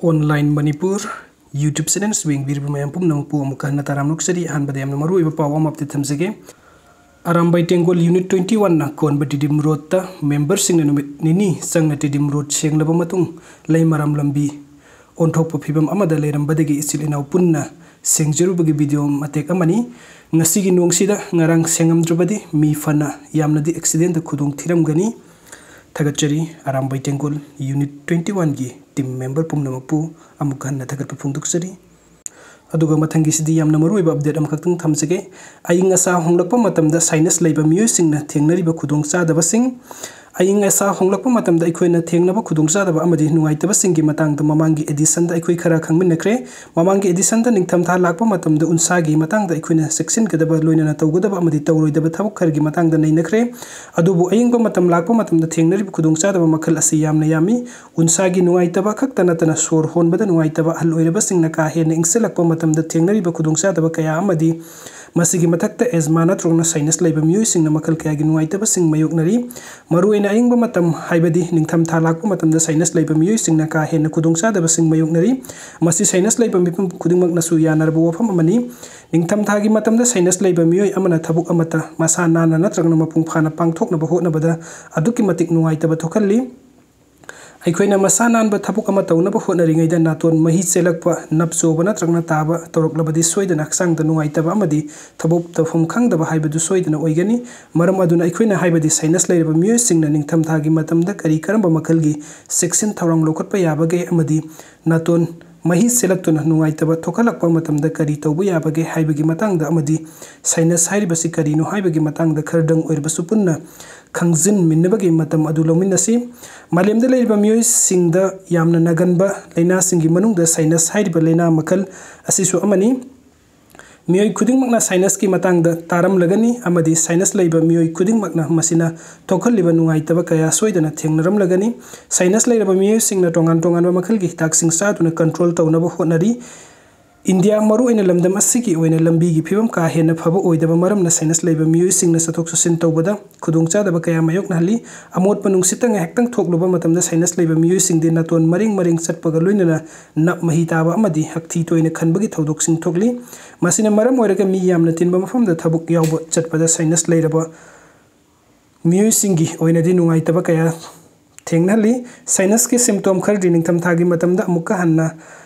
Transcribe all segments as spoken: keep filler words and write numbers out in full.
Online Manipur YouTube channels ꯌꯦꯡꯕꯤꯔꯤꯕ ꯃꯌꯥꯝ ꯄꯨꯝꯅꯃꯛꯄꯨ ꯑꯃꯨꯛꯀ ꯍꯟꯅ ꯇꯔꯥꯝꯅ ꯑꯣꯛꯆꯔꯤ꯫ ꯑꯍꯥꯟꯕꯗ ꯌꯥꯝꯅ ꯃꯔꯨꯑꯣꯏꯕ ꯄꯥꯎ ꯑꯃ update ꯊꯝꯖꯒꯦ꯫ ꯑꯔꯥꯝꯕꯥꯏ ꯇꯦꯡꯒꯣꯜ Unit twenty one ꯅ ꯀꯣꯟꯕ ꯇꯤꯗꯤꯝ ꯔꯣꯗꯇ ꯃꯦꯝꯕꯔꯁꯤꯡꯅ ꯅꯨꯃꯤꯠ ꯅꯤꯅꯤ ꯆꯪꯅ ꯇꯤꯗꯤꯝ ꯔꯣꯗ ꯁꯦꯡꯂꯕ ꯃꯇꯨꯡ ꯂꯩꯃꯔꯥꯝ ꯂꯝꯕꯤ ꯑꯣꯟꯊꯣꯛꯄ ꯐꯤꯕꯝ ꯑꯃꯗ ꯂꯩꯔꯝꯕꯗꯒꯤ ꯏꯆꯤꯜ ꯏꯅꯥꯎ ꯄꯨꯟꯅ ꯁꯦꯡꯖꯔꯨꯕꯒꯤ ꯚꯤꯗꯤꯑꯣ ꯃꯇꯦꯛ ꯑꯃꯅꯤ꯫ ꯉꯁꯤꯒꯤ ꯅꯣꯡꯁꯤꯗ ꯉꯔꯥꯡ ꯁꯦꯡꯉꯝꯗ꯭ꯔꯕꯗꯤ ꯃꯤ ꯐꯅ ꯌꯥꯝꯅꯗꯤ ꯑꯦꯛꯁꯤꯗꯦꯟꯗ ꯈꯨꯗꯣꯡ ꯊꯤꯔꯝꯒꯅꯤ꯫ ꯊꯥꯒꯠꯆꯔꯤ ꯑꯔꯥꯝꯕꯥꯏ ꯇꯦꯡꯒꯣꯜ Unit twenty one ꯒꯤ team member ꯄꯨꯝꯅꯃꯛꯄꯨ ꯑꯃꯨꯛ ꯍꯟꯅ ꯊꯥꯒꯠꯄ ꯐꯣꯡꯗꯣꯛꯆꯔꯤ꯫ ꯑꯗꯨꯒ ꯃꯊꯪꯒꯤꯁꯤꯗꯤ ꯌꯥꯝꯅ ꯃꯔꯨꯑꯣꯏꯕ update ꯑꯃꯈꯛꯇꯪ ꯊꯝꯖꯒꯦ꯫ ꯑꯏꯪ ꯑꯁꯥ ꯍꯣꯡꯂꯛꯄ ꯃꯇꯝꯗ sinus ꯂꯩꯕ ꯃꯤꯑꯣꯏꯁꯤꯡꯅ ꯊꯦꯡꯅꯔꯤꯕ ꯈꯨꯗꯣꯡꯆꯥꯗꯕꯁꯤꯡ꯫ ꯑꯏꯪ ꯑꯁꯥ ꯍꯣꯡꯂꯛꯄ ꯃꯇꯝꯗ ꯑꯩꯈꯣꯏꯅ ꯊꯦꯡꯅꯕ ꯈꯨꯗꯣꯡꯆꯥꯗꯕ ꯑꯃꯗꯤ ꯅꯨꯡꯉꯥꯏꯇꯕꯁꯤꯡꯒꯤ ꯃꯇꯥꯡꯗ ꯃꯃꯥꯡꯒꯤ edition ꯗ ꯑꯩꯈꯣꯏ ꯈꯔ ꯈꯪꯃꯤꯟꯅꯈ꯭ꯔꯦ꯫ ꯃꯃꯥꯡꯒꯤ edition ꯗ ꯅꯤꯡꯊꯝꯊꯥ ꯂꯥꯛꯄ ꯃꯇꯝꯗ ꯎꯟꯁꯥꯒꯤ ꯃꯇꯥꯡꯗ ꯑꯩꯈꯣꯏꯅ ꯆꯦꯛꯁꯤꯟꯒꯗꯕ, ꯂꯣꯏꯅꯅ ꯇꯧꯒꯗꯕ ꯑꯃꯗꯤ ꯇꯧꯔꯣꯏꯗꯕ ꯊꯕꯛ ꯈꯔꯒꯤ ꯃꯇꯥꯡꯗ ꯅꯩꯅꯈ꯭ꯔꯦ꯫ ꯑꯗꯨꯕꯨ ꯑꯏꯪꯕ ꯃꯇꯝ ꯂꯥꯛꯄ ꯃꯇꯝꯗ ꯊꯦꯡꯅꯔꯤꯕ ꯈꯨꯗꯣꯡꯆꯥꯗꯕ ꯃꯈꯜ ꯑꯁꯤ ꯌꯥꯝꯅ ꯌꯥꯝꯃꯤ꯫ ꯎꯟꯁꯥꯒꯤ ꯅꯨꯡꯉꯥꯏꯇꯕ ꯈꯛꯇ ꯅꯠꯇꯅ ꯁꯣꯔ ꯍꯣꯟꯕꯗ ꯅꯨꯡꯉꯥꯏꯇꯕ, ꯑꯍꯜ ꯑꯣꯏꯔꯕꯁꯤꯡꯅ ꯀꯥ ꯍꯦꯟꯅ ꯏꯪꯁꯤꯜꯂꯛꯄ ꯃꯇꯝꯗ ꯊꯦꯡꯅꯔꯤꯕ ꯈꯨꯗꯣꯡꯆꯥꯗꯕ ꯀꯌꯥ ꯑꯃꯗꯤ ꯃꯁꯤꯒꯤ ꯃꯊꯛꯇ asthma ꯅꯠꯇ꯭ꯔꯒꯅ sinus ꯂꯩꯕ ꯃꯤꯑꯣꯏꯁꯤꯡꯅ ꯃꯈꯜ ꯀꯌꯥꯒꯤ ꯅꯨꯡꯉꯥꯏꯇꯕꯁꯤꯡ ꯃꯥꯌꯣꯛꯅꯔꯤ꯫ ꯃꯔꯨꯑꯣꯏꯅ ꯑꯏꯪꯕ ꯃꯇꯝ, ꯍꯥꯏꯕꯗꯤ ꯅꯤꯡꯊꯝꯊꯥ ꯂꯥꯛꯄ ꯃꯇꯝꯗ sinus ꯂꯩꯕ ꯃꯤꯑꯣꯏꯁꯤꯡꯅ ꯀꯥ ꯍꯦꯟꯅ ꯈꯨꯗꯣꯡꯆꯥꯗꯕꯁꯤꯡ ꯃꯥꯌꯣꯛꯅꯔꯤ꯫ ꯃꯁꯤ sinus ꯂꯩꯕ ꯃꯤꯄꯨꯝ ꯈꯨꯗꯤꯡꯃꯛꯅꯁꯨ ꯌꯥꯅꯔꯕ ꯋꯥꯐꯝ ꯑꯃꯅꯤ꯫ ꯅꯤꯡꯊꯝꯊꯥꯒꯤ ꯃꯇꯝꯗ sinus ꯂꯩꯕ ꯃꯤꯑꯣꯏ ꯑꯃꯅ ꯊꯕꯛ ꯑꯃꯠꯇ ꯃꯁꯥ ꯅꯥꯟꯅ ꯅꯠꯇ꯭ꯔꯒꯅ ꯃꯄꯨꯡ ꯐꯥꯅ ꯄꯥꯡꯊꯣꯛꯅꯕ ꯍꯣꯠꯅꯕꯗ ꯑꯗꯨꯛꯀꯤ ꯃꯇꯤꯛ ꯅꯨꯡꯉꯥꯏꯇꯕ ꯊꯣꯛꯍꯜꯂꯤ꯫ ꯑꯩꯈꯣꯏꯅ ꯃꯁꯥ ꯅꯥꯟꯕ ꯊꯕꯛ ꯑꯃ ꯇꯧꯅꯕ ꯍꯣꯠꯅꯔꯤꯉꯩꯗ ꯅꯥꯇꯣꯟ ꯃꯍꯤ ꯆꯦꯜꯂꯛꯄ, ꯅꯞ ꯆꯣꯕ ꯅꯠꯇ꯭ꯔꯒꯅ ꯇꯥꯕ ꯇꯧꯔꯛꯂꯕꯗꯤ ꯁꯣꯏꯗꯅ ꯍꯛꯆꯥꯡꯗ ꯅꯨꯡꯉꯥꯏꯇꯕ ꯑꯃꯗꯤ ꯊꯕꯛ ꯇꯧꯐꯝ ꯈꯪꯗꯕ ꯍꯥꯏꯕꯗꯨ ꯁꯣꯏꯗꯅ ꯑꯣꯏꯒꯅꯤ꯫ ꯃꯔꯝ ꯑꯗꯨꯅ ꯑꯩꯈꯣꯏꯅ, ꯍꯥꯏꯕꯗꯤ sinus ꯂꯩꯔꯕ ꯃꯤꯑꯣꯏꯁꯤꯡꯅ ꯅꯤꯡꯊꯝꯊꯥꯒꯤ ꯃꯇꯝꯗ ꯀꯔꯤ ꯀꯔꯝꯕ ꯃꯈꯜꯒꯤ ꯆꯦꯛꯁꯤꯟ ꯊꯧꯔꯥꯡ ꯂꯧꯈꯠꯄ ꯌꯥꯕꯒꯦ ꯑꯃꯗꯤ ꯅꯥꯇꯣꯟ ꯃꯍꯤ ꯆꯦꯜꯂꯛꯇꯨꯅ ꯅꯨꯡꯉꯥꯏꯇꯕ ꯊꯣꯛꯍꯜꯂꯛꯄ ꯃꯇꯝꯗ ꯀꯔꯤ ꯇꯧꯕ ꯌꯥꯕꯒꯦ ꯍꯥꯏꯕꯒꯤ ꯃꯇꯥꯡꯗ ꯑꯃꯗꯤ sinus ꯍꯥꯏꯔꯤꯕꯁꯤ ꯀꯔꯤꯅꯣ ꯍꯥꯏꯕꯒꯤ ꯃꯇꯥꯡꯗ ꯈꯔꯗꯪ ꯑꯣꯏꯔꯕꯁꯨ ꯄꯨꯟꯅ ꯈꯪꯖꯤꯟꯃꯤꯟꯅꯕꯒꯤ ꯃꯇꯝ ꯑꯗꯨ ꯂꯧꯃꯤꯟꯅꯁꯤ꯫ ꯃꯥꯂꯦꯝꯗ ꯂꯩꯔꯤꯕ ꯃꯤꯑꯣꯏꯁꯤꯡꯗ ꯌꯥꯝꯅ ꯅꯥꯒꯟꯕ ꯂꯥꯏꯅꯥꯁꯤꯡꯒꯤ ꯃꯅꯨꯡꯗ sinus ꯍꯥꯏꯔꯤꯕ ꯂꯥꯏꯅꯥ ꯃꯈꯜ ꯑꯁꯤꯁꯨ ꯑꯃꯅꯤ꯫ ꯃꯤꯑꯣꯏ ꯈꯨꯗꯤꯡꯃꯛꯅ sinus ꯀꯤ ꯃꯇꯥꯡꯗ ꯇꯥꯔꯝꯂꯒꯅꯤ ꯑꯃꯗꯤ sinus ꯂꯩꯕ ꯃꯤꯑꯣꯏ ꯈꯨꯗꯤꯡꯃꯛꯅ ꯃꯁꯤꯅ ꯊꯣꯛꯍꯜꯂꯤꯕ ꯅꯨꯡꯉꯥꯏꯇꯕ ꯀꯌꯥ ꯁꯣꯏꯗꯅ ꯊꯦꯡꯅꯔꯝꯂꯒꯅꯤ꯫ Sinus ꯂꯩꯔꯕ ꯃꯤꯑꯣꯏꯁꯤꯡꯅ ꯇꯣꯉꯥꯟ ꯇꯣꯉꯥꯟꯕ ꯃꯈꯜꯒꯤ ꯍꯤꯗꯥꯛꯁꯤꯡ ꯆꯥꯗꯨꯅ control ꯇꯧꯅꯕ ꯍꯣꯠꯅꯔꯤ꯫ ꯏꯟꯗꯤꯌꯥ, ꯃꯔꯨꯑꯣꯏꯅ ꯂꯝꯗꯝ ꯑꯁꯤꯒꯤ ꯑꯣꯏꯅ ꯂꯝꯕꯤꯒꯤ ꯐꯤꯕꯝ ꯀꯥ ꯍꯦꯟꯅ ꯐꯕ ꯑꯣꯏꯗꯕ ꯃꯔꯝꯅ sinus ꯂꯩꯕ ꯃꯤꯑꯣꯏꯁꯤꯡꯅ ꯆꯠꯊꯣꯛ ꯆꯠꯁꯤꯟ ꯇꯧꯕꯗ ꯈꯨꯗꯣꯡꯆꯥꯗꯕ ꯀꯌꯥ ꯃꯥꯌꯣꯛꯅꯍꯜꯂꯤ꯫ ꯑꯃꯣꯠꯄ ꯅꯨꯡꯁꯤꯠꯇ ꯉꯥꯏꯍꯥꯛꯇꯪ ꯊꯣꯛꯂꯨꯕ ꯃꯇꯝꯗ sinus ꯂꯩꯕ ꯃꯤꯑꯣꯏꯁꯤꯡꯗꯤ ꯅꯥꯇꯣꯟ ꯃꯔꯦꯡ ꯃꯔꯦꯡ ꯆꯠꯄꯒ ꯂꯣꯏꯅꯅ ꯅꯞ ꯃꯍꯤ ꯇꯥꯕ ꯑꯃꯗꯤ ꯍꯛꯊꯤ ꯇꯣꯏꯅ ꯈꯟꯕꯒꯤ ꯊꯧꯗꯣꯛꯁꯤꯡ ꯊꯣꯛꯂꯤ꯫ ꯃꯁꯤꯅ ꯃꯔꯝ ꯑꯣꯏꯔꯒ ꯃꯤ ꯌꯥꯝꯅ ꯇꯤꯟꯕ ꯃꯐꯝꯗ ꯊꯕꯛ ꯌꯥꯎꯕ ꯆꯠꯄꯗ sinus ꯂꯩꯔꯕ ꯃꯤꯑꯣꯏꯁꯤꯡꯒꯤ ꯑꯣꯏꯅꯗꯤ ꯅꯨꯡꯉꯥꯏꯇꯕ ꯀꯌꯥ ꯊꯦꯡꯅꯍꯜꯂꯤ꯫ Sinusꯀꯤ symptom ꯈꯔꯗꯤ ꯅꯤꯡꯊꯝꯊꯥꯒꯤ ꯃꯇꯝꯗ ꯑꯃꯨꯛꯀ ꯍꯟꯅ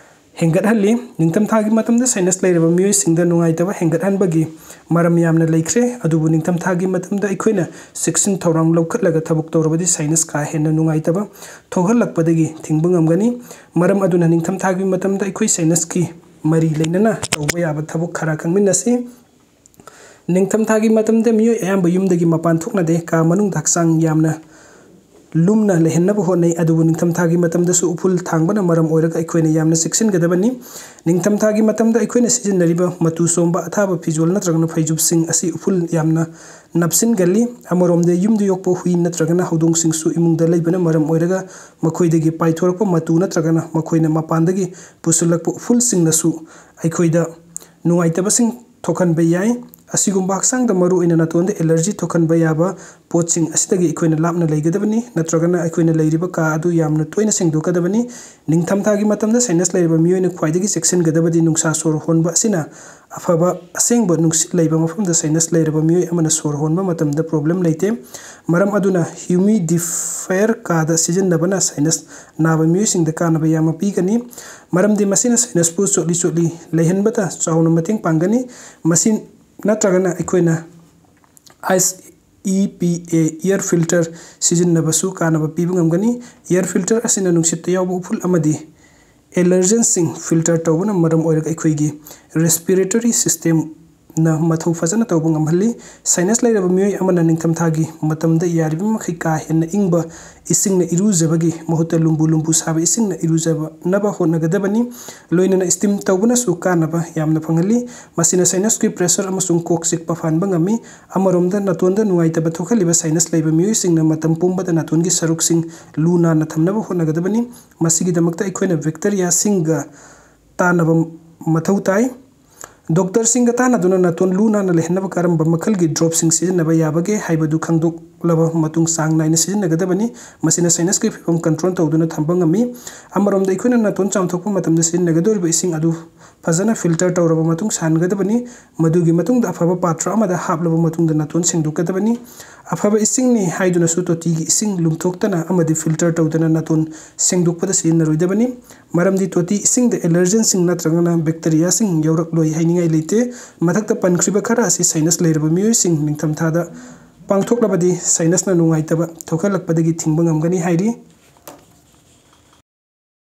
ꯍꯦꯟꯒꯠꯍꯜꯂꯤ꯫ ꯅꯤꯡꯊꯝꯊꯥꯒꯤ ꯃꯇꯝꯗ sinus ꯂꯩꯔꯕ ꯃꯤꯑꯣꯏꯁꯤꯡꯗ ꯅꯨꯡꯉꯥꯏꯇꯕ ꯍꯦꯟꯒꯠꯍꯟꯕꯒꯤ ꯃꯔꯝ ꯌꯥꯝꯅ ꯂꯩꯈ꯭ꯔꯦ, ꯑꯗꯨꯕꯨ ꯅꯤꯡꯊꯝꯊꯥꯒꯤ ꯃꯇꯝꯗ ꯑꯩꯈꯣꯏꯅ ꯆꯦꯛꯁꯤꯟ ꯊꯧꯔꯥꯡ ꯂꯧꯈꯠꯂꯒ ꯊꯕꯛ ꯇꯧꯔꯕꯗꯤ sinus ꯀꯥ ꯍꯦꯟꯅ ꯅꯨꯡꯉꯥꯏꯇꯕ ꯊꯣꯛꯍꯜꯂꯛꯄꯗꯒꯤ ꯊꯤꯡꯕ ꯉꯝꯒꯅꯤ꯫ ꯃꯔꯝ ꯑꯗꯨꯅ ꯅꯤꯡꯊꯝꯊꯥꯒꯤ ꯃꯇꯝꯗ ꯑꯩꯈꯣꯏ sinusꯀꯤ ꯃꯔꯤ ꯂꯩꯅꯅ ꯇꯧꯕ ꯌꯥꯕ ꯊꯕꯛ ꯈꯔ ꯈꯪꯃꯤꯟꯅꯁꯤ꯫ ꯅꯤꯡꯊꯝꯊꯥꯒꯤ ꯃꯇꯝꯗ ꯃꯤꯑꯣꯏ ꯑꯌꯥꯝꯕ ꯌꯨꯝꯗꯒꯤ ꯃꯄꯥꯟ ꯊꯣꯛꯅꯗꯦ, ꯀꯥ ꯃꯅꯨꯡꯗ ꯍꯛꯆꯥꯡ ꯌꯥꯝꯅ ꯂꯨꯝꯅ ꯂꯩꯍꯟꯅꯕ ꯍꯣꯠꯅꯩ, ꯑꯗꯨꯕꯨ ꯅꯤꯡꯊꯝꯊꯥꯒꯤ ꯃꯇꯝꯗꯁꯨ ꯎꯐꯨꯜ ꯊꯥꯡꯕꯅ ꯃꯔꯝ ꯑꯣꯏꯔꯒ ꯑꯩꯈꯣꯏꯅ ꯌꯥꯝꯅ ꯆꯦꯛꯁꯤꯟꯒꯗꯕꯅꯤ꯫ ꯅꯤꯡꯊꯝꯊꯥꯒꯤ ꯃꯇꯝꯗ ꯑꯩꯈꯣꯏꯅ ꯁꯤꯖꯤꯟꯅꯔꯤꯕ ꯃꯇꯨ ꯁꯣꯝꯕ ꯑꯊꯥꯕ ꯐꯤꯖꯣꯜ ꯅꯠꯇ꯭ꯔꯒꯅ ꯐꯩꯖꯨꯞꯁꯤꯡ ꯑꯁꯤ ꯎꯐꯨꯜ ꯌꯥꯝꯅ ꯅꯞꯁꯤꯟꯒꯜꯂꯤ꯫ ꯑꯃꯔꯣꯝꯗ ꯌꯨꯝꯗ ꯌꯣꯛꯄ ꯍꯨꯏ ꯅꯠꯇ꯭ꯔꯒꯅ ꯍꯧꯗꯣꯡꯁꯤꯡꯁꯨ ꯏꯃꯨꯡꯗ ꯂꯩꯕꯅ ꯃꯔꯝ ꯑꯣꯏꯔꯒ ꯃꯈꯣꯏꯗꯒꯤ ꯄꯥꯏꯊꯣꯔꯛꯄ ꯃꯇꯨ ꯅꯠꯇ꯭ꯔꯒꯅ ꯃꯈꯣꯏꯅ ꯃꯄꯥꯟꯗꯒꯤ ꯄꯨꯁꯤꯜꯂꯛꯄ ꯎꯐꯨꯜꯁꯤꯡꯅꯁꯨ ꯑꯩꯈꯣꯏꯗ ꯅꯨꯡꯉꯥꯏꯇꯕꯁꯤꯡ ꯊꯣꯛꯍꯟꯕ ꯌꯥꯏ꯫ ꯑꯁꯤꯒꯨꯝꯕ ꯍꯛꯆꯥꯡꯗ ꯃꯔꯨꯑꯣꯏꯅ ꯅꯥꯇꯣꯟꯗ allergy ꯊꯣꯛꯍꯟꯕ ꯌꯥꯕ ꯄꯣꯠꯁꯤꯡ ꯑꯁꯤꯗꯒꯤ ꯑꯩꯈꯣꯏꯅ ꯂꯥꯞꯅ ꯂꯩꯒꯗꯕꯅꯤ, ꯅꯠꯇ꯭ꯔꯒꯅ ꯑꯩꯈꯣꯏꯅ ꯂꯩꯔꯤꯕ ꯀꯥ ꯑꯗꯨ ꯌꯥꯝꯅ ꯇꯣꯏꯅ ꯁꯦꯡꯗꯣꯛꯀꯗꯕꯅꯤ꯫ ꯅꯤꯡꯊꯝꯊꯥꯒꯤ ꯃꯇꯝꯗ sinus ꯂꯩꯔꯕ ꯃꯤꯑꯣꯏꯅ ꯈ꯭ꯋꯥꯏꯗꯒꯤ ꯆꯦꯛꯁꯤꯟꯒꯗꯕꯗꯤ ꯅꯨꯡꯁꯥ ꯁꯣꯔ ꯍꯣꯟꯕ ꯑꯁꯤꯅ ꯑꯐꯕ ꯑꯁꯦꯡꯕ ꯅꯨꯡꯁꯤꯠ ꯂꯩꯕ ꯃꯐꯝꯗ sinus ꯂꯩꯔꯕ ꯃꯤꯑꯣꯏ ꯑꯃꯅ ꯁꯣꯔ ꯍꯣꯟꯕ ꯃꯇꯝꯗ problem ꯂꯩꯇꯦ꯫ ꯃꯔꯝ ꯑꯗꯨꯅ humidifier ꯀꯥꯗ ꯁꯤꯖꯤꯟꯅꯕꯅ sinus ꯅꯥꯕ ꯃꯤꯑꯣꯏꯁꯤꯡꯗ ꯀꯥꯟꯅꯕ ꯌꯥꯝꯅ ꯄꯤꯒꯅꯤ, ꯃꯔꯝꯗꯤ ꯃꯁꯤꯅ sinusꯄꯨ ꯆꯣꯠꯂꯤ ꯆꯣꯠꯂꯤ ꯂꯩꯍꯟꯕꯗ ꯆꯥꯎꯅ ꯃꯇꯦꯡ ꯄꯥꯡꯒꯅꯤ꯫ ꯃꯁꯤ ꯅꯠꯇ꯭ꯔꯒꯅ ꯑꯩꯈꯣꯏꯅ ICE EPA air filter ꯁꯤꯖꯤꯟꯅꯕꯁꯨ ꯀꯥꯟꯅꯕ ꯄꯤꯕ ꯉꯝꯒꯅꯤ꯫ Air filter ꯑꯁꯤꯅ ꯅꯨꯡꯁꯤꯠꯇ ꯌꯥꯎꯕ ꯎꯐꯨꯜ ꯑꯃꯗꯤ allergenꯁꯤꯡ filter ꯇꯧꯕꯅ ꯃꯔꯝ ꯑꯣꯏꯔꯒ ꯑꯩꯈꯣꯏꯒꯤ respiratory systemꯅ ꯃꯊꯧ ꯐꯖꯅ ꯇꯧꯕ ꯉꯝꯍꯜꯂꯤ꯫ Sinus ꯂꯩꯔꯕ ꯃꯤꯑꯣꯏ ꯑꯃꯅ ꯅꯤꯡꯊꯝꯊꯥꯒꯤ ꯃꯇꯝꯗ ꯌꯥꯔꯤꯕ ꯃꯈꯩ ꯀꯥ ꯍꯦꯟꯅ ꯏꯪꯕ ꯏꯁꯤꯡꯅ ꯏꯔꯨꯖꯕꯒꯤ ꯃꯍꯨꯠꯇ ꯂꯨꯝꯕꯨ ꯂꯨꯝꯕꯨ ꯁꯥꯕ ꯏꯁꯤꯡꯅ ꯏꯔꯨꯖꯅꯕ ꯍꯣꯠꯅꯒꯗꯕꯅꯤ꯫ ꯂꯣꯏꯅꯅ steam ꯇꯧꯕꯅꯁꯨ ꯀꯥꯟꯅꯕ ꯌꯥꯝꯅ ꯐꯪꯍꯜꯂꯤ꯫ ꯃꯁꯤꯅ sinusꯀꯤ pressure ꯑꯃꯁꯨꯡ ꯀꯣꯛ ꯆꯤꯛꯄ ꯐꯍꯟꯕ ꯉꯝꯃꯤ꯫ ꯑꯃꯔꯣꯝꯗ ꯅꯥꯇꯣꯟꯗ ꯅꯨꯡꯉꯥꯏꯇꯕ ꯊꯣꯛꯍꯜꯂꯤꯕ sinus ꯂꯩꯕ ꯃꯤꯑꯣꯏꯁꯤꯡꯅ ꯃꯇꯝ ꯄꯨꯝꯕꯗ ꯅꯥꯇꯣꯟꯒꯤ ꯁꯔꯨꯛꯁꯤꯡ ꯂꯨ ꯅꯥꯟꯅ ꯊꯝꯅꯕ ꯍꯣꯠꯅꯒꯗꯕꯅꯤ꯫ ꯃꯁꯤꯒꯤꯗꯃꯛꯇ ꯑꯩꯈꯣꯏꯅ bacteriaꯁꯤꯡꯒ ꯇꯥꯟꯅꯕ ꯃꯊꯧ ꯇꯥꯏ꯫ ꯗꯣꯛꯇꯔꯁꯤꯡꯒ ꯇꯥꯟꯅꯗꯨꯅ ꯅꯥꯇꯣꯟ ꯂꯨ ꯅꯥꯟꯅ ꯂꯩꯍꯟꯅꯕ ꯀꯔꯝꯕ ꯃꯈꯜꯒꯤ ꯗ꯭ꯔꯣꯞꯁꯤꯡ ꯁꯤꯖꯤꯟꯅꯕ ꯌꯥꯕꯒꯦ ꯍꯥꯏꯕꯗꯨ ꯈꯪꯗꯣꯛꯂꯕ ꯃꯇꯨꯡ ꯆꯥꯡ ꯅꯥꯏꯅ ꯁꯤꯖꯤꯟꯅꯒꯗꯕꯅꯤ꯫ ꯃꯁꯤꯅ ꯁꯥꯏꯅꯁꯀꯤ ꯐꯤꯕꯝ ꯀꯟꯇ꯭ꯔꯣꯜ ꯇꯧꯗꯨꯅ ꯊꯝꯕ ꯉꯝꯃꯤ꯫ ꯑꯃꯔꯣꯝꯗ ꯑꯩꯈꯣꯏꯅ ꯅꯥꯇꯣꯟ ꯆꯥꯝꯊꯣꯛꯄ ꯃꯇꯝꯗ ꯁꯤꯖꯤꯟꯅꯒꯗꯧꯔꯤꯕ ꯏꯁꯤꯡ ꯑꯗꯨ ꯐꯖꯅ ꯐꯤꯜꯇꯔ ꯇꯧꯔꯕ ꯃꯇꯨꯡ ꯁꯥꯍꯟꯒꯗꯕꯅꯤ꯫ ꯃꯗꯨꯒꯤ ꯃꯇꯨꯡꯗ ꯑꯐꯕ ꯄꯥꯇ꯭ꯔ ꯑꯃꯗ ꯍꯥꯞꯂꯕ ꯃꯇꯨꯡꯗ ꯅꯥꯇꯣꯟ ꯁꯦꯡꯗꯣꯛꯀꯗꯕꯅꯤ꯫ ꯑꯐꯕ ꯏꯁꯤꯡꯅꯤ ꯍꯥꯏꯗꯨꯅꯁꯨ ꯇꯣꯇꯤꯒꯤ ꯏꯁꯤꯡ ꯂꯨꯝꯊꯣꯛꯇꯅ ꯑꯃꯗꯤ ꯐꯤꯜꯇꯔ ꯇꯧꯗꯅ ꯅꯥꯇꯣꯟ ꯁꯦꯡꯗꯣꯛꯄꯗ ꯁꯤꯖꯤꯟꯅꯔꯣꯏꯗꯕꯅꯤ꯫ ꯃꯔꯝꯗꯤ ꯇꯣꯇꯤ ꯏꯁꯤꯡꯗ ꯑꯦꯂꯔꯖꯦꯟꯁꯤꯡ ꯅꯠꯇ꯭ꯔꯒꯅ ꯕꯦꯛꯇꯦꯔꯤꯌꯥꯁꯤꯡ ꯌꯥꯎꯔꯛꯂꯣꯏ ꯍꯥꯏꯅꯤꯡꯉꯥꯏ ꯂꯩꯇꯦ꯫ ꯃꯊꯛꯇ ꯄꯟꯈ꯭ꯔꯤꯕ ꯈꯔ ꯑꯁꯤ ꯁꯥꯏꯅꯁ ꯂꯩꯔꯕ ꯃꯤꯑꯣꯏꯁꯤꯡ ꯅꯤꯡꯊꯝꯊꯥꯗ ꯄꯥꯡꯊꯣꯛꯂꯕꯗꯤ ꯁꯥꯏꯅꯁꯅ ꯅꯨꯡꯉꯥꯏꯇꯕ ꯊꯣꯛꯍꯜꯂꯛꯄꯗꯒꯤ ꯊꯤꯡꯕ ꯉꯝꯒꯅꯤ ꯍꯥꯏꯔꯤ꯫